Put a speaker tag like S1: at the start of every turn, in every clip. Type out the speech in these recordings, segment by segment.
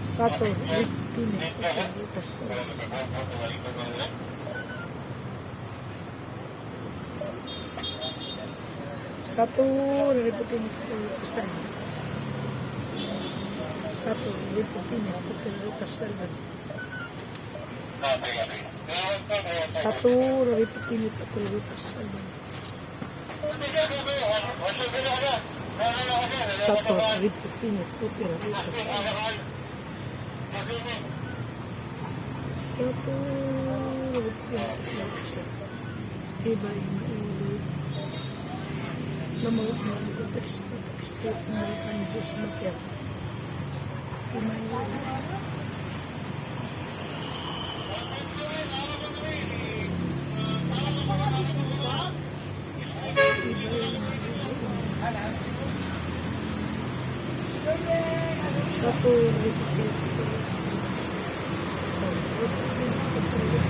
S1: Sato riputini putra. Satu riputini putra. Satu riputini putra. Satu riputini putra. Satu riputini putra. Satu riputini putra. Iba ima ilu. Lamawag na text text American just maker. Ima ilu. Iba ima ilu. Satu riputini putra. Satu riputini putra.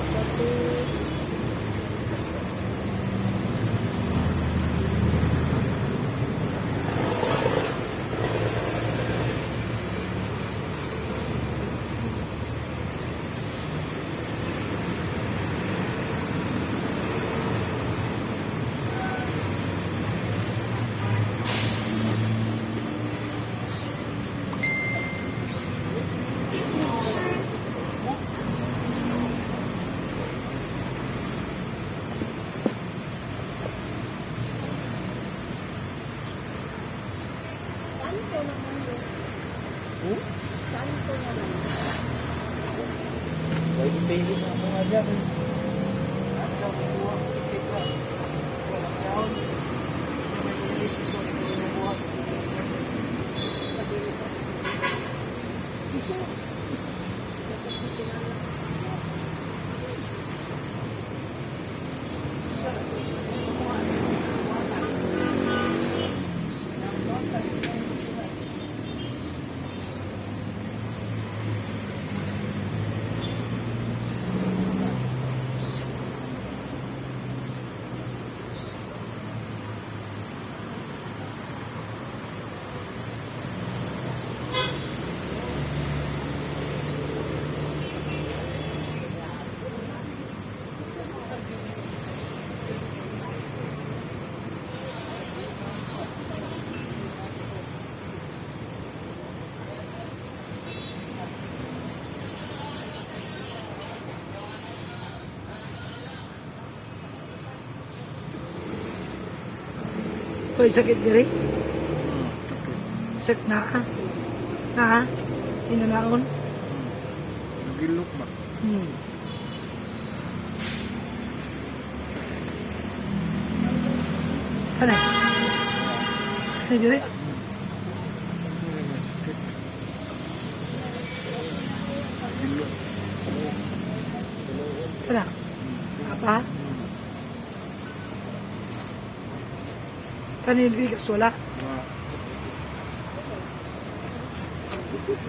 S1: Satu riputini.
S2: Santo naman yun. Santo naman.
S3: Pwede na ako nga dyan. Ano daw, kukuha ko sa kita. Walang taon. Hindi may ulit ito. Hindi ko nabuhat.
S1: Hoy, sakit diri. Sakit na. Na. Inanaon.
S3: Nagilok ba?
S1: Ano? Ano diri?
S3: Hindi may sakit. Nagilok.
S1: Ano? Apa? Kanin bigas wala.
S3: Wa.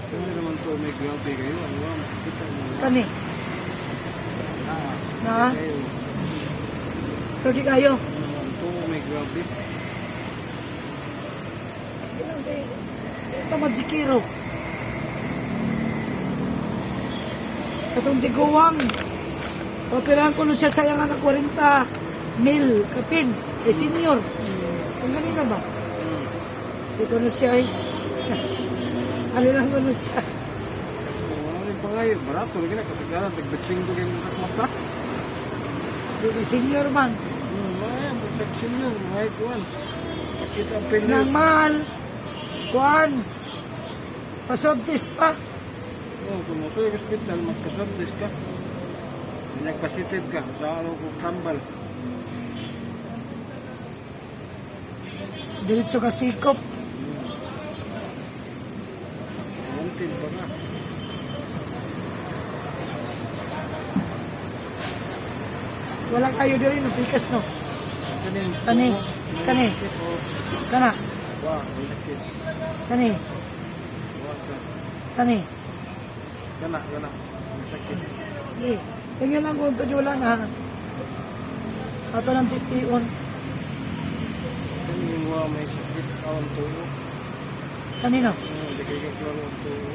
S3: Hindi naman to may grabe kayo. Ano ba? Makikita mo.
S1: Kani.
S3: Ah,
S1: Na.
S3: kayo.
S1: Pero di kayo.
S3: Ano naman to may grabe.
S1: Sige lang kay. Ito majikiro. Katong tiguwang. Operahan ko nun siya sayang ang 40 mil kapin. Eh, senior. Kung ganina ba? Di ko nun siya eh. Ano lang ko nun siya.
S3: Wala rin pa kayo. Barato lagi na. Kasagaran. Tagbatsing ko kayo sa mata.
S1: Di kay senior man.
S3: Ay, section yun. Mga kuwan. Makita ang pili.
S1: Nang mahal. Kuan. Paswab test pa.
S3: Oh, kung musuyo ka hospital, magkaswab test ka. Nagpositive ka. Sa araw ko tambal.
S1: Diretso ka sikop.
S3: Wanted pa ka.
S1: Wala kayo diri no pikas no.
S3: Kani.
S1: Kani. Kani. Kana.
S3: Wa, may sakit.
S1: Kani.
S3: Wa sa.
S1: Kani.
S3: Kana, kana. May sakit.
S1: Eh, tingnan lang kung ito wala na. Ato ng titiyon.
S3: Kani yung wa May sakit ang tuo.
S1: Kanino?
S3: Hindi kayo klaro ang tuo.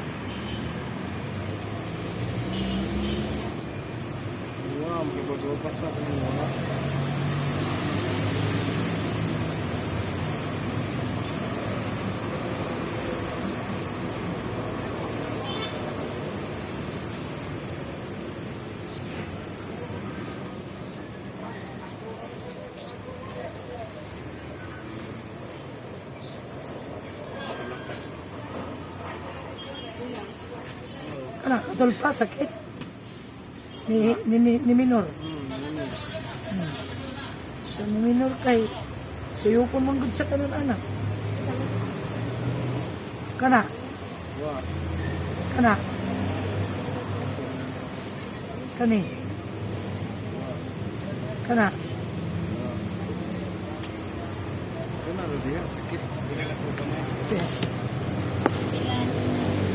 S3: Wow, magpapagawa sa akin wala.
S1: Kana katol pa sakit. Ni minor. Sa ni minor kay suyupon man gud sa tanan anak. Kana,
S3: Wa.
S1: kana. Kani. Kana.
S3: Kana ra diha sakit. Dili lang ko kamay.
S1: Okay.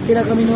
S1: Pila ka minuto?